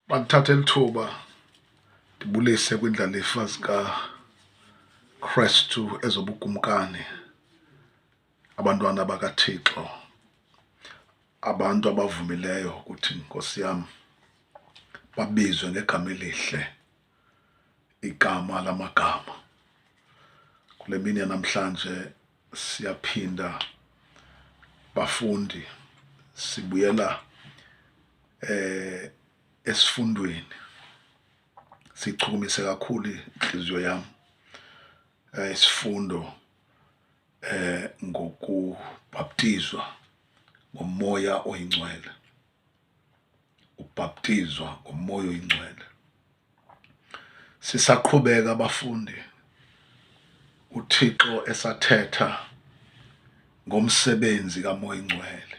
Mandithathe eli thuba ndibulise kwiindlalifa zikaKrestu ezobukumkani, abantwana bakaThixo, abantu abavumileyo ukuthi Nkosi yam babizwe ngegama elihle, igama lamagama. Kule mini yanamhlanje siyaphinda bafundi, sibuyela esifundweni. Sichukumise kakhulu inhliziyo yam isifundo ngokubhaptizwa ngoMoya oyiNgcwele, ubhaptizwa ngoMoya oyiNgcwele. Sisaqhubeka abafundi, uThixo esathetha ngomsebenzi kaMoya oyiNgcwele.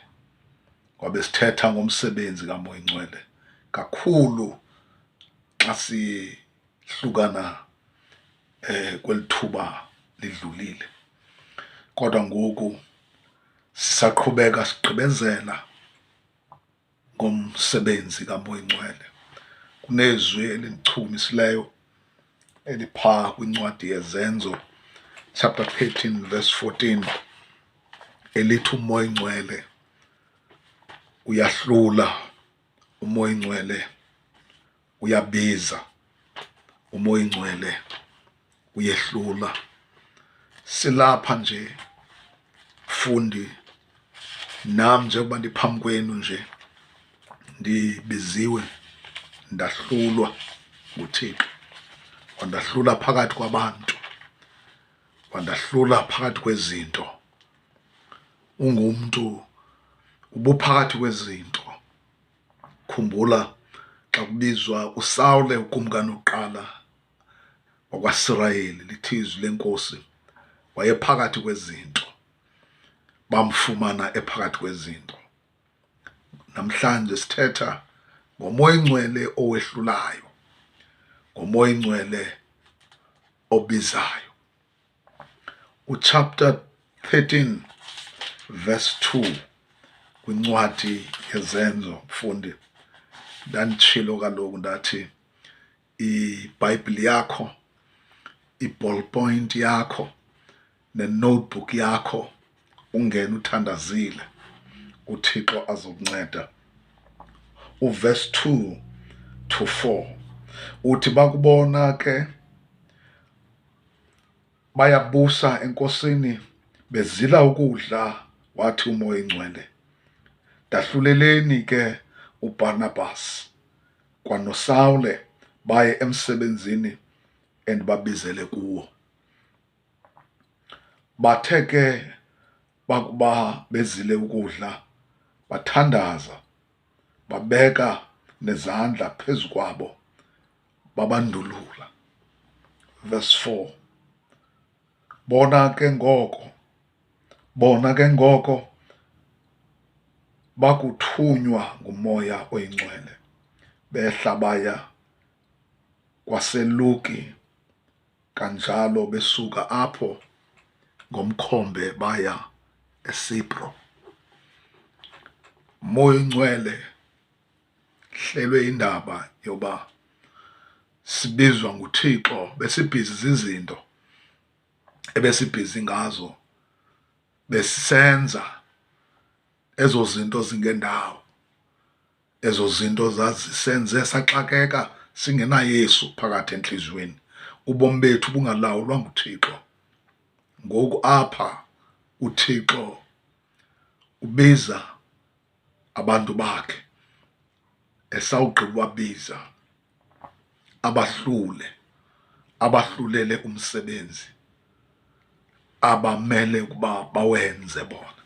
Kwabe sithetha ngomsebenzi kaMoya oyiNgcwele kakhulu xa sihlukana kweli thuba lidlulile. Kodwa ngoku sisaqhubeka sigqibezela ngomsebenzi kaMoya oyiNgcwele. Kunezwi elindichumisileyo eliphaa kwincwadi yeZenzo chapter 13 verse 14 elithi uMoya oyiNgcwele uyahlula, uMoya oyiNgcwele uyabiza, uMoya oyiNgcwele uyehlula. Silapha nje mfundi, nam njengoba ndiphambi kwenu nje ndibiziwe, ndahlulwa nguThixo, wandahlula phakathi kwabantu, wandahlula phakathi kwezinto. Ungumntu ubuphakathi kwezinto. Khumbula xa kubizwa uSawule ukumkani wokuqala wakwaSirayeli, lithi izwi leNkosi wayephakathi kwezinto, bamfumana ephakathi kwezinto. Namhlanje sithetha ngoMoya oyiNgcwele owehlulayo, ngoMoya oyiNgcwele obizayo. Uchapter 13 verse 2 kwincwadi yeZenzo, mfundi, ndanditshilo kaloku ndathi iBhayibhile yakho, i-ballpoint yakho ne-notebook yakho, ungene uthandazile, uThixo azokunceda. Uverse 2 to 4 uthi bakubona ke bayabusa enkosini bezila ukudla, wathi uMoya oyiNgcwele, ndahluleleni ke uBarnabas kwanoSawule baye emsebenzini endibabizele kuwo. Bathe ke bakuba bezile ukudla, bathandaza, babeka nezandla phezu kwabo, babandulula. Verse 4, bona ke ngoko bakuthunywa nguMoya oyiNgcwele, behla baya kwaseLuki, kanjalo besuka apho ngomkhombe baya eSipro. Moya oyiNgcwele, hlelwe indaba yoba sibizwa nguThixo, besibhizi zizinto ebesibhizi ngazo, besisenza ezo zinto zingendawo, ezo zinto zazisenze saxakeka singenaYesu phakathi entliziyweni, ubomi bethu bungalawulwa nguThixo. Ngoku apha uThixo ubiza abantu bakhe, esawugqiba ubabiza abahlule, abahlulele umsebenzi abamele ukuba bawenze bona.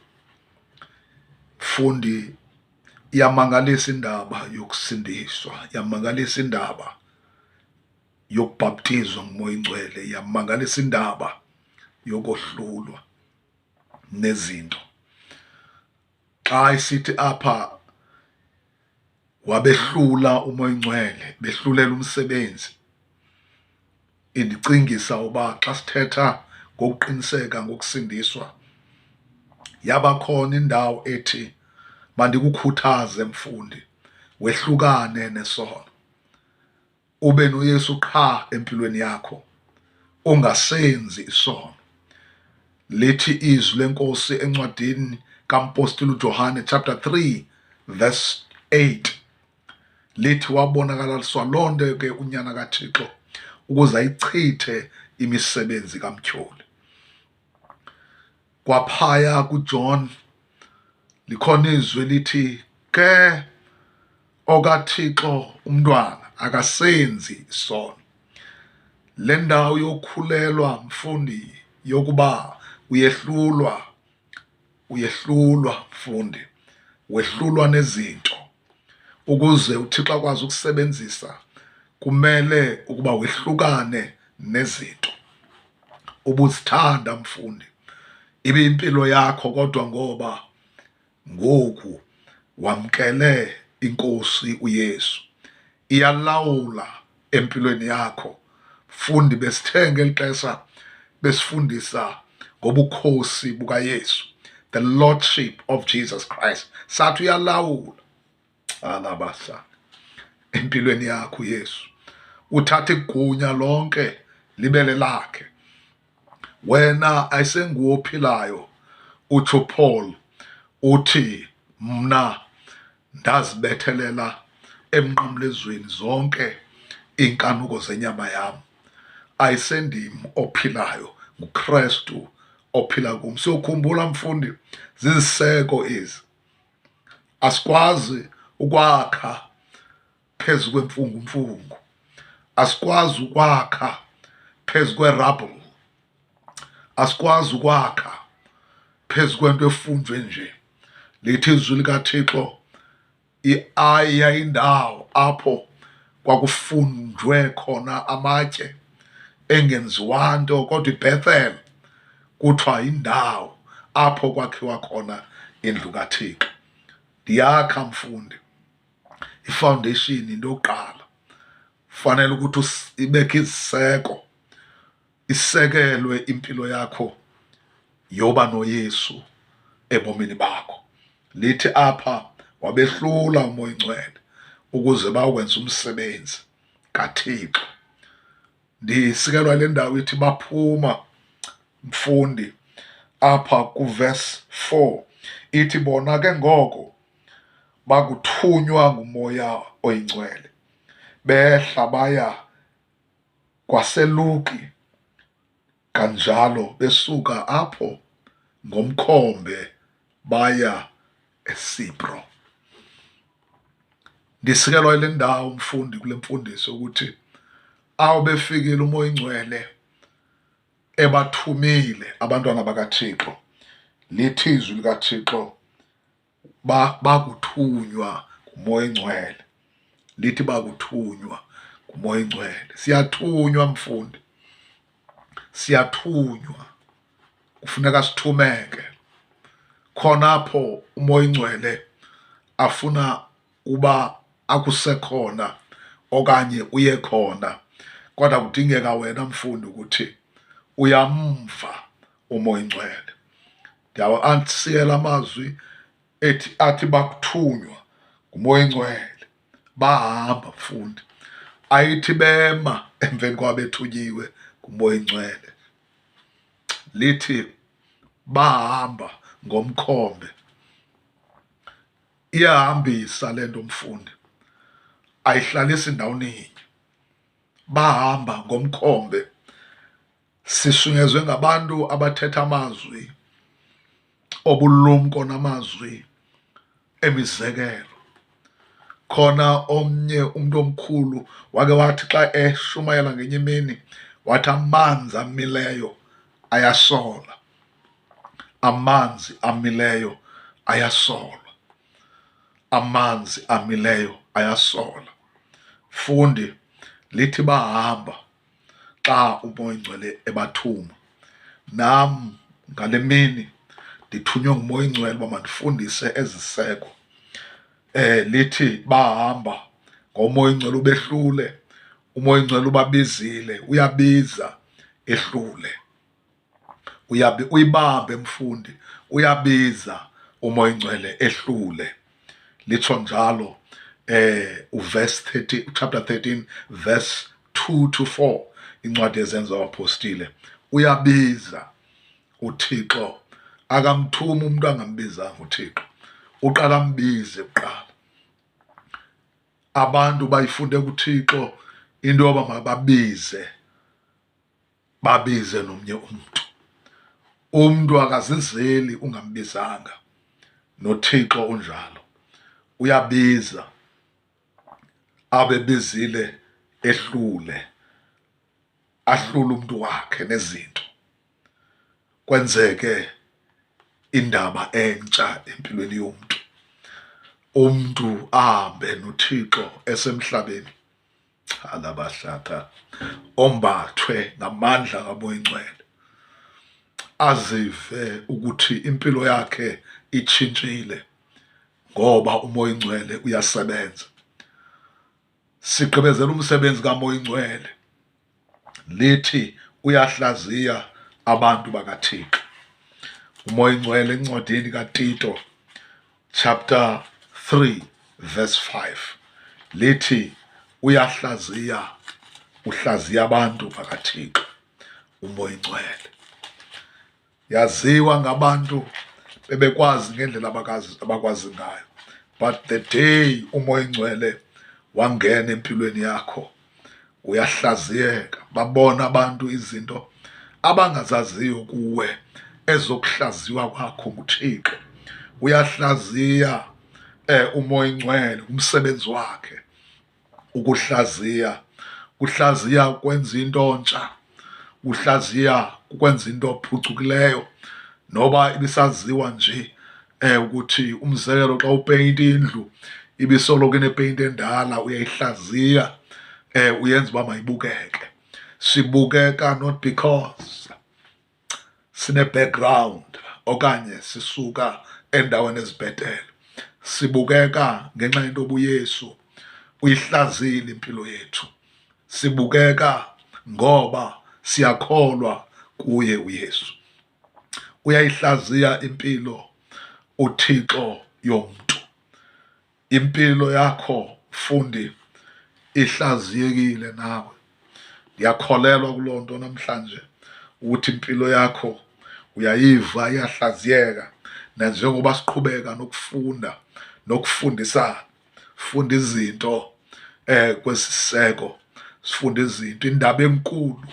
Mfundi, iyamangalisa indaba yokusindiswa, iyamangalisa indaba yokubhaptizwa nguMoya oyiNgcwele, iyamangalisa indaba yokohlulwa nezinto. Xa isithi apha wabehlula uMoya oyiNgcwele, behlulela umsebenzi, indicingisa uba xa sithetha ngokuqiniseka ngokusindiswa, yabakhona indawo ethi mandikukhuthaze mfundi, wehlukane nesono. Ube noYesu qha empilweni yakho, ungasenzi isono. Lithi izwi lenkosi encwadini kaMpostoli uJohane chapter 3 verse 8, lithi wabonakalaliswa loo nto ke uNyana kaThixo ukuze ayichithe imisebenzi kaMtyholi. Kwaphaya kuJohn likhona izwi elithi ke okaThixo umntwana akasenzi isono. Le ndawo yokhulelwa mfundi yokuba uyehlulwa, uyehlulwa mfundi, wehlulwa nezinto. Ukuze uThixo akwazi ukusebenzisa kumele ukuba wehlukane nezinto. Ubuzithanda mfundi, ibe impilo yakho, kodwa ngoba ngoku wamkele iNkosi uYesu, iyalawula empilweni yakho. Mfundi, besithe ngeli xesha besifundisa ngobukhosi bukaYesu, the lordship of Jesus Christ, sathi uyalawula alabasa empilweni yakho. uYesu uthatha igunya lonke libele lakhe, wena ayisenguwe ophilayo. Utsho Paul uthi mna ndazibethelela emnqamlezweni zonke iinkanuko zenyama yam, ayisendim ophilayo, nguKristu ophila kum. Siyokhumbula mfundi, ziziseko ezi. Asikwazi ukwakha phezu kwemfungumfungu, asikwazi ukwakha phezu kwerubble, asikwazi ukwakha phezu kwento efunjwe nje. Lithi izwi likaThixo iAya indawo apho kwakufunjwe khona amatye engenziwa nto, kodwa iBethel kuthiwa indawo apho kwakhiwa khona indlu kaThixo. Ndiyakha mfundi, ifoundation into yokuqala fanele ukuthi ibekho iziseko, isekelwe impilo yakho yoba noYesu ebomini bakho. Lithi apha wabehlula uMoya oyiNgcwele ukuze bawenze umsebenzi kaThixo. Ndisikelwa le ndawo ithi baphuma mfundi apha kuverse 4, ithi bona ke ngoko bakuthunywa nguMoya oyiNgcwele behla baya kwaseLuki, kanjalo besuka apho ngomkhombe baya eSipro. Ndisikelwa le ndawo mfundi kule mfundiso ukuthi awubefikile uMoya oyiNgcwele ebathumile abantwana bakaThixo, lithi izwi likaThixo bakuthunywa nguMoya oyiNgcwele. Lithi bakuthunywa nguMoya oyiNgcwele. Siyathunywa mfundi, siyathunywa, kufuneka sithumeke. Khona apho uMoya oyiNgcwele afuna uba akusekhona okanye uye khona, kodwa kudingeka wena mfundi ukuthi uyamva uMoya oyiNgcwele. Ndiyawansiyela amazwi ethi athi bakuthunywa nguMoya oyiNgcwele bahamba mfundi, ayithi bema emveni kwabethunyiwe nguMoya oyiNgcwele, lithi bahamba ngomkhombe. Iyahambisa le nto mfundi, ayihlalisi ndawoninye. Bahamba ngomkhombe, sishunyezwe ngabantu abathetha amazwi obulumko namazwi emizekelo. Khona omnye umntu omkhulu wake wathi xa eshumayela ngenye imini wathi amanzi amileyo ayasola, amanzi amileyo ayasola, amanzi amileyo ayasola. Fundi, lithi bahamba xa uMoya oyiNgcwele ebathuma. Nam ngale mini ndithunywe nguMoya oyiNgcwele uba mandifundise eziseko. Lithi bahamba ngoMoya oyiNgcwele ubehlule, uMoya oyiNgcwele ubabizile, uyabiza ehlule. Uyibambe mfundi, uyabiza uMoya oyiNgcwele ehlule. Litsho njalo Uverse 30, chapter 13 verse 2 to 4, incwadi yeZenzo zabaPostile. Uyabiza uThixo, akamthumi umuntu angambizanga uThixo, uqala ambize kuqala. Abantu bayifunde kuThixo into yoba mababize, babize nomnye umntu. Umntu akazizeli ungambizanga, noThixo unjalo, uyabiza, abebizile ehlule, ahlule umntu wakhe nezinto, kwenzeke indaba entsha empilweni yomntu, umntu ahambe noThixo esemhlabeni. Alabahlatha ombathwe ngamandla kaMoya Oyingcwele, azive ukuthi impilo yakhe itshintshile ngoba uMoya Oyingcwele uyasebenza. Sigqibezela umsebenzi kaMoya Oyingcwele, lithi uyahlaziya abantu bakaThixo. UMoya Oyingcwele encwadini kaTito chapter 3 verse 5 lithi uyahlaziya, uhlaziya abantu bakaThixo uMoya Oyingcwele. Yaziwa ngabantu bebekwazi ngendlela abakwazi ngayo, but the day uMoya Oyingcwele wangena empilweni yakho uyahlaziyeka, babona abantu izinto abangazaziyo kuwe ezokuhlaziywa kwakho nguThixo. Uyahlaziya uMoya Oyingcwele, umsebenzi wakhe ukuhlaziya, kuhlaziya kwenza into ntsha, uhlaziya kwenza into ophucukileyo noba ibisaziwa nje. Ukuthi umzekelo, xa upeyinta indlu ibisoloko inepeyinti endala, uyayihlaziya, uyenza uba mayibukeke. Sibukeka not because sine background okanye sisuka endaweni ezibhetele, sibukeka ngenxa yento yobuYesu uyihlazile impilo yethu. Sibukeka ngoba siyakholwa kuye uYesu. Uyayihlaziya impilo uThixo yomntu. Impilo yakho mfundi ihlaziyekile nawe. Ndiyakholelwa kuloo nto namhlanje ukuthi impilo yakho uyayiva iyahlaziyeka, nanjengoba siqhubeka nokufunda nokufundisana, funda izinto kwesiseko, sifunda izinto, indaba enkulu,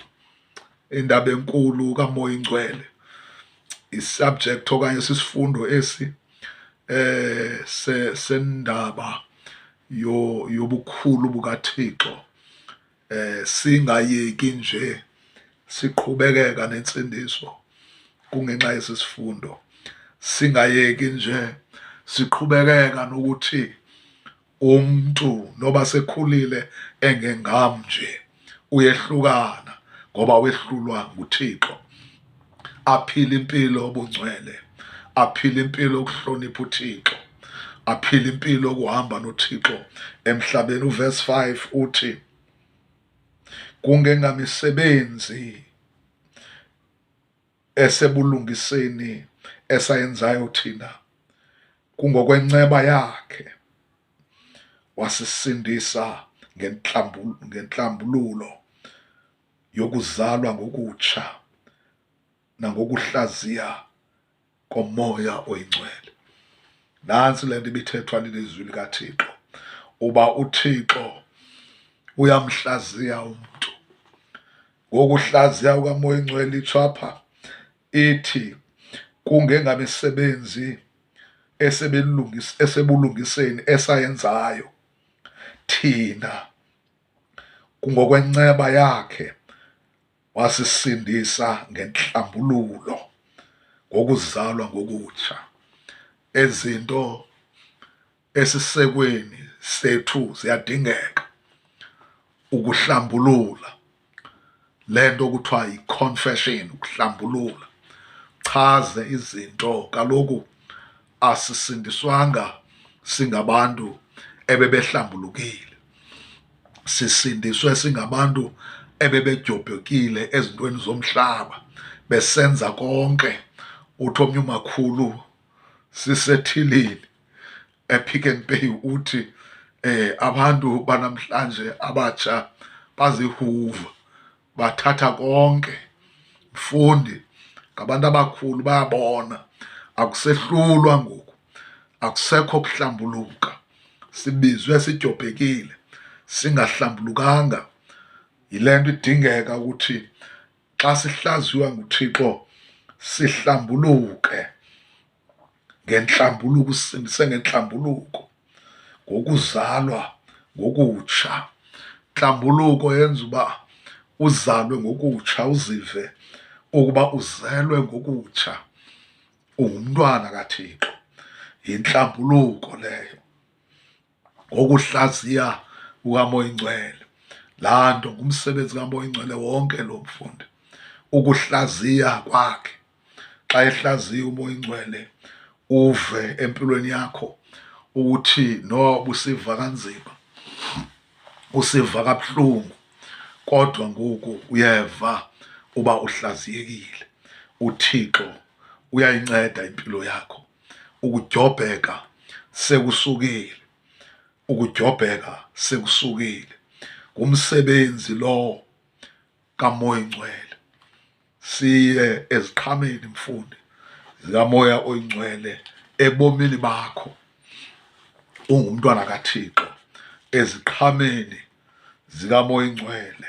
indaba enkulu kaMoya Oyingcwele, isubject okanye sisifundo esi sendaba yobukhulu bukaThixo. Singayeki nje siqhubekeka nensindiso kungenxa yesisifundo, singayeki nje siqhubekeka nokuthi umntu noba sekhulile engengam nje uyehlukana ngoba wehlulwa nguThixo, aphile impilo obungcwele, aphile impilo ukuhlonipha uThixo, aphile impilo ukuhamba noThixo emhlabeni. Uverse 5 uthi kungengamisebenzi esebulungiseni esayenzayo thina, kungokwenceba yakhe wasisindisa ngenhlambululo yokuzalwa ngokutsha nangokuhlaziya koMoya Oyingcwele. Nantsi le nto ibithethwa lilizwi likaThixo, uba uThixo uyamhlaziya umntu. Ngokuhlaziya kukaMoya Oyingcwele itsho apha ithi kungengamisebenzi esebulungiseni esayenzayo thina, kungokwenceba yakhe wasisindisa ngenhlambululo ngokuzalwa ngokutsha. Ezinto esisekweni sethu ziyadingeka ukuhlambulula, lento kuthiwa yi-confession, ukuhlambulula, chaze izinto. Kaloku asisindiswanga singabantu ebebehlambulukile, sisindiswe singabantu ebebedyobhekile ezintweni zomhlaba, besenza konke. Uthi omnye umakhulu sisethilini ePick n Pay, uthi Abantu banamhlanje abatsha baziihuva, bathatha konke. Mfundi, ngabantu abakhulu bayabona, akusehlulwa ngoku, akusekho kuhlambuluka, sibizwe sidyobhekile, singahlambulukanga. Yile nto idingeka ukuthi xa sihlaziywa nguThixo sihlambuluke ngentlambuluko, usisindise ngentlambuluko ngokuzalwa ngokutsha. Ntlambuluko yenza uba uzalwe ngokutsha, uzive ukuba uzelwe ngokutsha, ungumntwana kaThixo. Yintlambuluko leyo ngokuhlaziya kukaMoya oyiNgcwele. Laa nto ngumsebenzi kaMoya oyiNgcwele wonke lo, mfundi, ukuhlaziya kwakhe. Xa ehlaziya uMoya oyiNgcwele uve empilweni yakho ukuthi noba usiva kanzima, usiva kabuhlungu, kodwa ngoku uyeva uba uhlaziyekile. UThixo uyayinceda impilo yakho, ukudyobheka sekusukile, ukudyobheka sekusukile. Ngumsebenzi lowo kaMoya oyiNgcwele. Siye eziqhameni, mfundi, zikaMoya oyiNgcwele ebomini bakho ungumntwana kaThixo, eziqhameni zikaMoya oyiNgcwele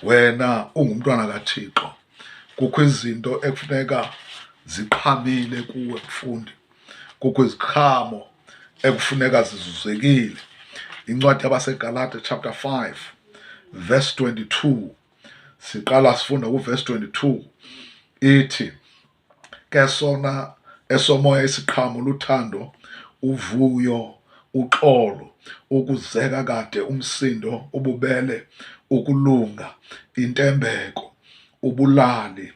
wena ungumntwana kaThixo. Kukho izinto ekufuneka ziqhamile kuwe, mfundi, kukho iziqhamo ekufuneka zizuzekile. Incwadi yabaseGalata chapter 5 verse 22, siqala sifunda kuverse 22, ithi ke sona esomoya isiqhamo luthando, uvuyo, uxolo, ukuzeka kade umsindo, ububele, ukulunga, intembeko, ubulali,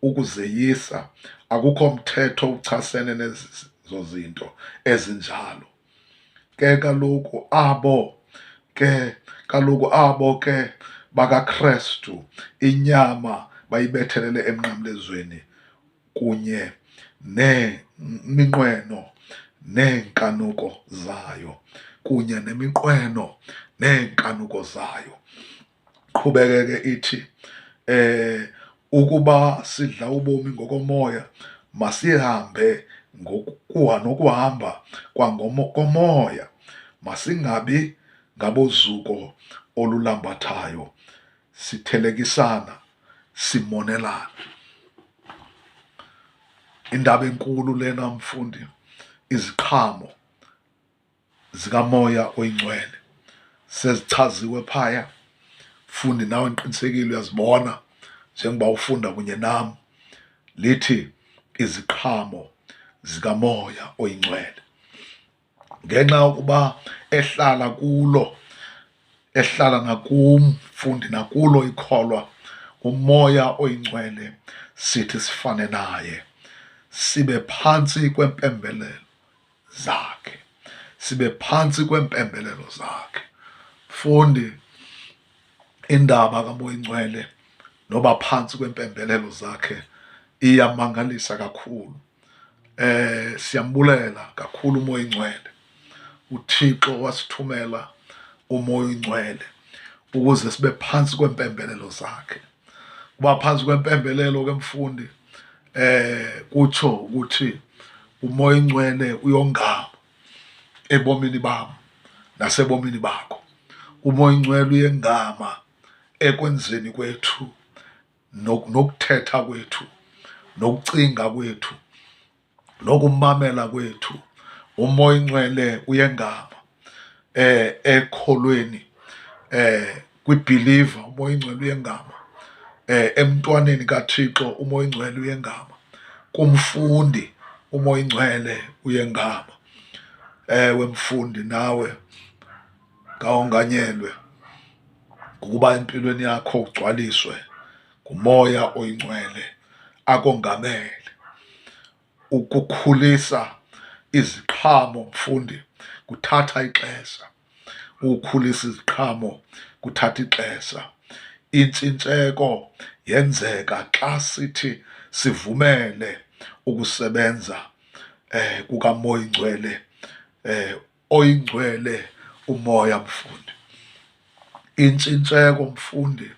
ukuzeyisa. Akukho mthetho uchasene nezo zinto ezinjalo. Ke kaloku abo ke kaloku abo ke bakaKrestu inyama bayibethelele emnqamlezweni kunye neminqweno neenkanuko zayo, kunye neminqweno neenkanuko zayo. Qhubekeke ithi ukuba sidla ubomi ngokomoya, masihambe ngokuwa nokuhamba kwangokomoya, masingabi ngabozuko olulambathayo, sithelekisana, simonelana. Indaba enkulu lena, mfundi, iziqhamo zikaMoya oyiNgcwele sezichaziwe phaya. Mfundi, nawe ndiqinisekile uyazibona njengoba ufunda kunye nam. Lithi iziqhamo zikaMoya oyiNgcwele, ngenxa yokuba ehlala kulo, ehlala nakum, mfundi, nakulo ikholwa uMoya oyiNgcwele, sithi sifane naye, sibe phantsi kwempembelelo zakhe, sibe phantsi kwempembelelo zakhe. Mfundi, indaba kaMoya oyiNgcwele noba phantsi kwempembelelo zakhe iyamangalisa kakhulu. Siyambulela kakhulu uMoya oyiNgcwele. uThixo wasithumela uMoya oyiNgcwele ukuze sibe phantsi kwempembelelo zakhe. Kuba phantsi kwempembelelo ke, mfundi, kutsho ukuthi uMoya oyiNgcwele uyongama ebomini bam nasebomini bakho. UMoya oyiNgcwele uyengama ekwenzeni kwethu nokuthetha kwethu, nokucinga kwethu, nokumamela kwethu. UMoya oyiNgcwele uyengama ekholweni, kwibeliever uMoya oyiNgcwele uyengama, emntwaneni kaThixo uMoya oyiNgcwele uyengama, kumfundi uMoya oyiNgcwele uyengama. Ewe mfundi, nawe kawonganyelwe ngokuba empilweni yakho ugcwaliswe nguMoya oyiNgcwele, akongamele ukukhulisa iziqhamo. Mfundi, kuthatha ixesha ukukhulisa iziqhamo, kuthatha ixesha. Intshintsheko yenzeka xa sithi sivumele ukusebenza kukaMoya oyiNgcwele, oyiNgcwele umoya mfundi. Intshintsheko mfundi,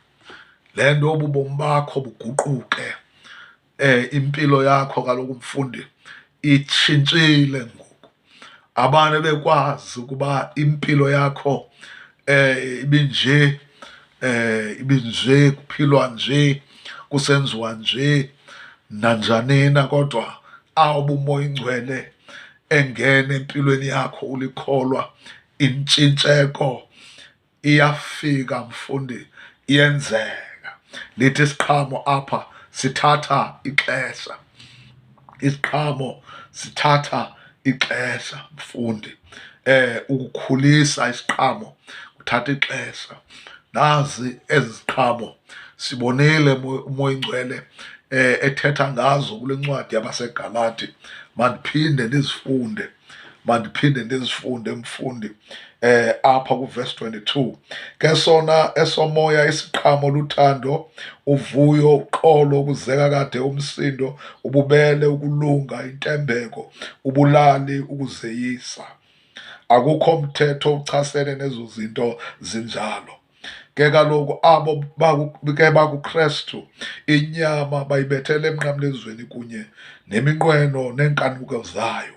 le nto obubomi bakho buguquke, impilo yakho kaloku mfundi itshintshile ngoku. Abantu bekwazi ukuba impilo yakho ibinje, ibinje, kuphilwa nje, kusenziwa nje nanjanina, kodwa awube uMoya oyiNgcwele engena empilweni yakho ulikholwa, intshintsheko iyafika mfundi, iyenzeka. Lithi isiqhamo apha sithatha ixesha, isiqhamo sithatha ixesha mfundi. Ukukhulisa isiqhamo kuthatha ixesha. Nazi ezi ziqhamo sibonile uMoya oyiNgcwele ethetha ngazo kule ncwadi yabaseGalati. Mandiphinde ndizifunde, mandiphinde ndizifunde mfundi, apha kuverse 22. Ke sona esomoya isiqhamo luthando, uvuyo, uxolo, ukuzeka kade umsindo, ububele, ukulunga, intembeko, ubulali, ukuzeyisa. Akukho mthetho uchasene nezo zinto zinjalo. Ke kaloku abo ke bakuKrestu, inyama bayibethele emnqamlezweni kunye neminqweno neenkanuko zayo.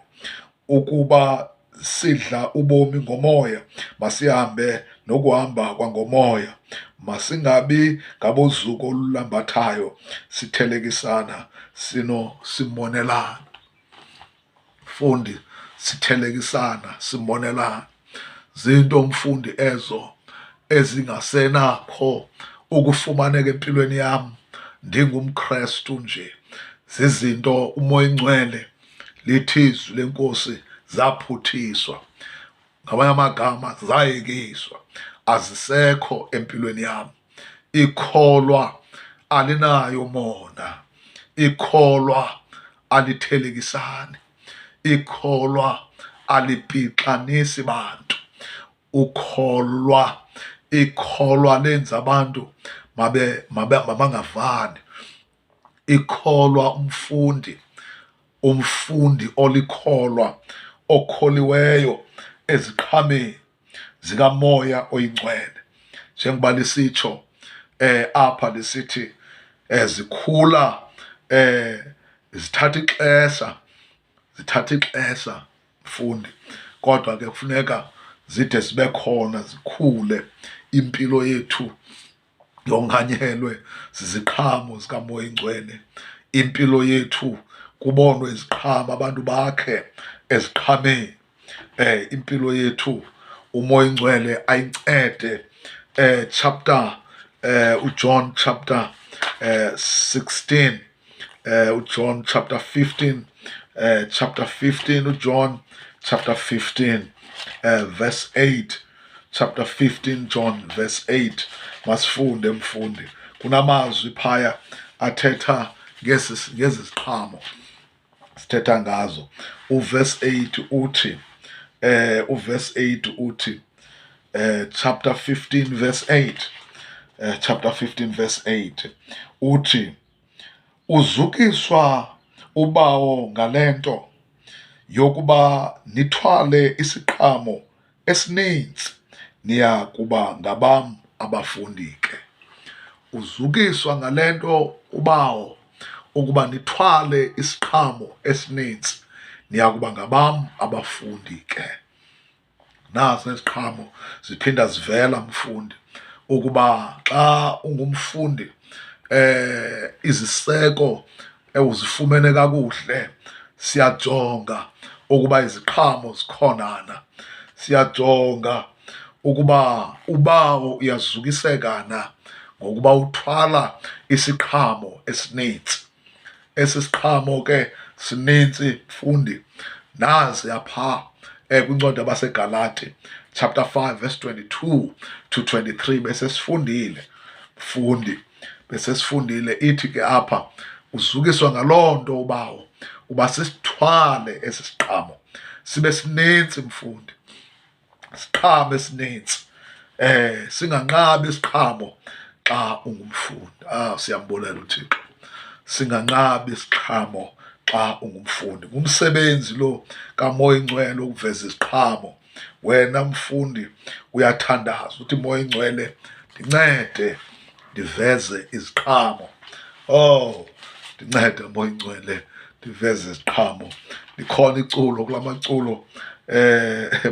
Ukuba sidla ubomi ngomoya, masihambe nokuhamba kwangomoya. Masingabi ngabozuko olulambathayo, sithelekisana simonelana. Mfundi, sithelekisana simonelana. Zinto mfundi ezo ezingasenakho ukufumaneka empilweni yam ndingumKrestu nje. Zizinto uMoya oyiNgcwele lithi izwi lenkosi zaphuthiswa, ngamanye amagama zayekiswa, azisekho empilweni yam. Ikholwa alinayo mona, ikholwa alithelekisani, ikholwa alipixanisi bantu. Ukholwa, ikholwa lenza abantu mabangavani. Ikholwa umfundi, umfundi olikholwa okholiweyo eziqhameni zikaMoya oyiNgcwele, njengoba lisitsho apha lisithi zikhula, zithatha ixesha, zithatha ixesha mfundi, kodwa ke kufuneka zide zibe khona, zikhule. Impilo yethu yonganyelwe ziziqhamo zikaMoya oyiNgcwele. Impilo yethu kubonwe iziqhamo, abantu bakhe eziqhameni. Impilo yethu uMoya oyiNgcwele ayincede. Chapter uJohn chapter 16, uJohn chapter 15, chapter 15, uJohn chapter 15, verse 8, chapter 15 John verse 8. Masifunde mfundi, kunamazwi phaya athetha ngezi ziqhamo sithetha ngazo. Uverse 8 uthi, uverse 8 uthi, chapter 15 verse 8, chapter 15 verse 8 uthi, uzukiswa uBawo ngalento yokuba nithwale isiqhamo esininzi, niya kuba ngabam abafundi ke. Uzukiswa ngalento uBawo ukuba nithwale isiqhamo esininzi, niya kuba ngabam abafundi ke. Nazo iziqhamo ziphinda zivela mfundi, ukuba xa ungumfundi iziseko uzifumene kakuhle, siyajonga ukuba iziqhamo zikhonana, siyajonga ukuba uBawo uyazukisekana ngokuba uthwala isiqhamo esininzi. Esi siqhamo ke sininzi mfundi. Nazi apha kwincwadi yabaseGalati chapter 5 verse 22 to 23, bese sifundile mfundi, bese sifundile. Ithi ke apha uzukiswa ngaloo nto uBawo uba sisithwale esi siqhamo sibe sininzi mfundi, siqhamo esininzi, singanqabi isiqhamo xa ungumfundi. Siyambulela uThixo. Singanqabi isiqhamo xa ungumfundi. Ngumsebenzi lo kaMoya oyiNgcwele ukuveza iziqhamo. Wena mfundi uyathandaza uthi, Moya Ingcwele, ndincede ndiveze iziqhamo. Oh, ndincede Moya Ingcwele ndiveze iziqhamo. Likhona iculo kula maculo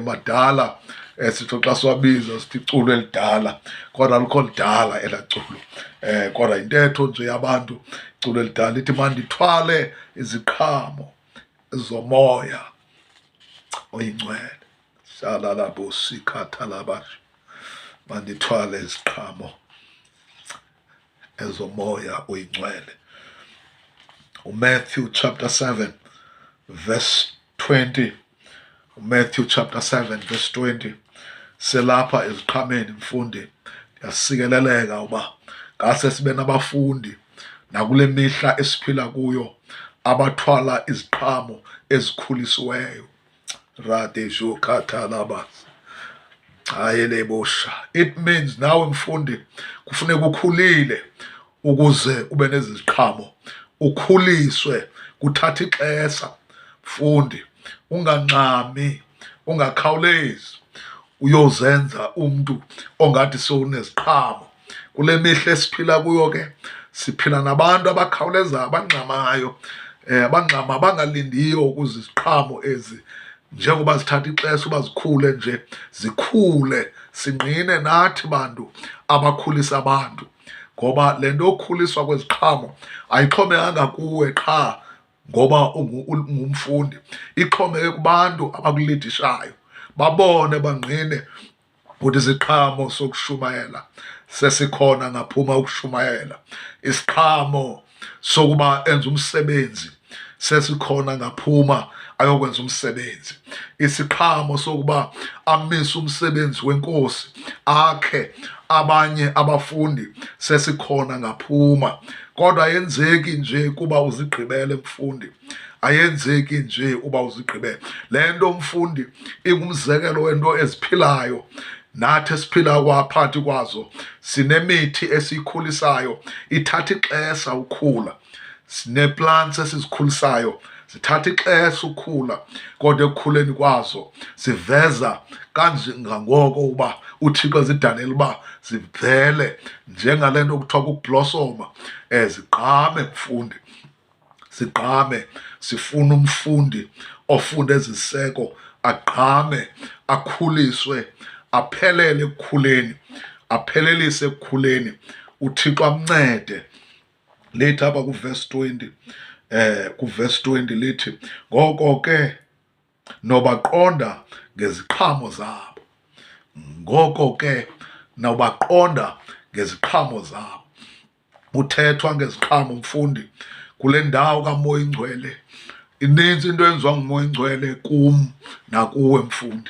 madala, sitho xa siwabiza sithi iculo elidala, kodwa alikho lidala elaa culo, kodwa yintetho nje yabantu. Iculo elidala lithi, mandithwale iziqhamo zomoya oyingcwele. Shalalabo-sikhathalabasha, mandithwale iziqhamo ezomoya oyingcwele. UMatthew chapter 7 verse 20, uMatthew chapter 7 verse 20. Selapha eziqhameni mfundi, ndiyasikeleleka uba ngase sibe nabafundi nakule mihla esiphila kuyo abathwala iziqhamo ezikhulisiweyo. Radejokhathalabas ayelebosha. It means nawe mfundi kufuneka ukhulile ukuze ube nezi ziqhamo, ukhuliswe, kuthatha ixesha mfundi, ungangxami, ungakhawulezi uyozenza umntu ongathi sowuneziqhamo. Kule mihla esiphila kuyo ke siphila nabantu abakhawulezayo, abangxamayo, abangxama, abangalindiyo ukuze iziqhamo ezi njengoba zithatha ixesha uba zikhule nje, zikhule. Singqine nathi bantu abakhulisa abantu, ngoba le nto yokukhuliswa kweziqhamo ayixhomekanga kuwe qha ngoba ungumfundi, ixhomeke kubantu abakulidishayo, babone, bangqine ukuthi isiqhamo sokushumayela sesikhona, ngaphuma ukushumayela. Isiqhamo sokuba enze umsebenzi sesikhona, ngaphuma ayokwenza umsebenzi. Isiqhamo sokuba amise umsebenzi wenkosi, akhe abanye abafundi sesikhona, ngaphuma. Kodwa ayenzeki nje kuba uzigqibele mfundi, ayenzeki nje uba uzigqibele. Le nto mfundi ingumzekelo wento eziphilayo nathi esiphila kwaphakathi kwazo. Sinemithi esiyikhulisayo, ithatha ixesha ukhula. Sineplants esizikhulisayo, zithatha ixesha ukhula, kodwa ekukhuleni kwazo ziveza kanjengangoko uba uThixo zidalela uba zivele, njengale nto kuthiwa kukublosoma, zigqame mfundi, zigqame. Sifuna umfundi ofunda eziseko agqame, akhuliswe, aphelele ekukhuleni, aphelelise ekukhuleni, uThixo amncede. Lithi apha kuverse 20, kuverse 20 lithi, ngoko ke nobaqonda ngeziqhamo zabo. Ngoko ke nobaqonda ngeziqhamo zabo. Uthethwa ngeziqhamo mfundi kule ndawo kaMoya Ingcwele. Ininzi into enziwa nguMoya Ingcwele kum nakuwe mfundi,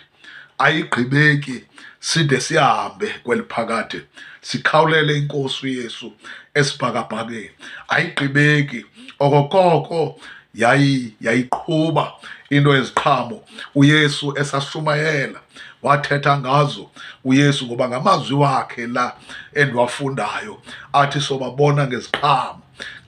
ayigqibeki side sihambe kweli phakade, sikhawulele inkosi uYesu esibhakabhakeni. Ayigqibeki okokoko yayiqhuba into yeziqhamo uYesu esashumayela, wathetha ngazo uYesu, ngoba ngamazwi wakhe la endiwafundayo athi sobabona ngeziqhamo.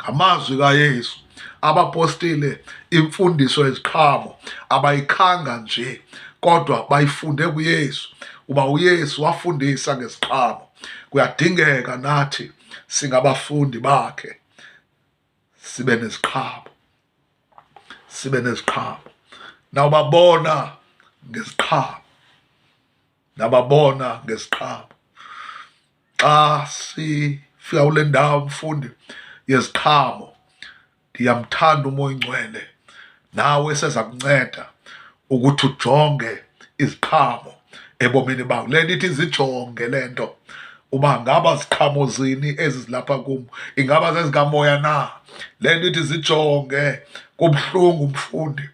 Ngamazwi kaYesu abapostile imfundiso yeziqhamo abayikhanga nje, kodwa bayifunde kuYesu, uba uYesu wafundisa ngeziqhamo. Kuyadingeka nathi singabafundi bakhe sibe neziqhamo, sibe neziqhamo. Nawubabona ngeziqhamo, nababona ngeziqhamo. Xa sifika kule ndawo mfundi yeziqhamo, ndiyamthanda uMoya Ingcwele, nawe seza kunceda ukuthi ujonge iziqhamo ebomini bakho. Le nto ithi zijonge le nto, uba ngaba ziqhamo zini ezi zilapha kum, ingaba zezikamoya na? Le nto ithi zijonge kubuhlungu mfundi,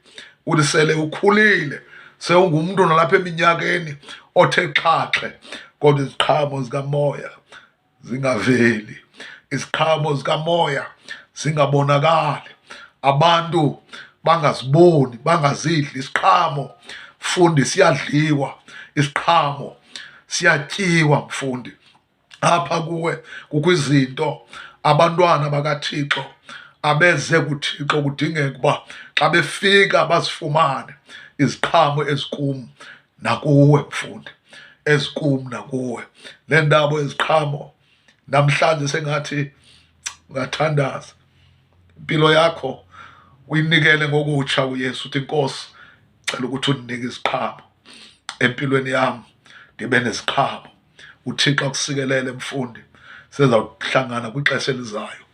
uthi sele ukhulile, sewungumntu nalapha eminyakeni othe xhaxhe, kodwa iziqhamo zikamoya zingaveli, iziqhamo zikamoya zingabonakali, abantu bangaziboni, bangazidli. Isiqhamo mfundi siyadliwa, isiqhamo siyatyiwa mfundi. Apha kuwe kukho izinto abantwana bakaThixo abeze kuThixo kudingeka uba xa befika bazifumane iziqhamo ezikum. nakuwe mfundi, ezikum nakuwe. Le ndaba eziqhamo namhlanje, sengathi ungathandaza impilo yakho uyinikele ngokutsha kuYesu, uthi, "Inkosi, cela ukuthi undinike iziqhamo empilweni yami, ndibe neziqhamo." UThixo akusikelele, mfundi. Sizawuhlangana kwixesha elizayo.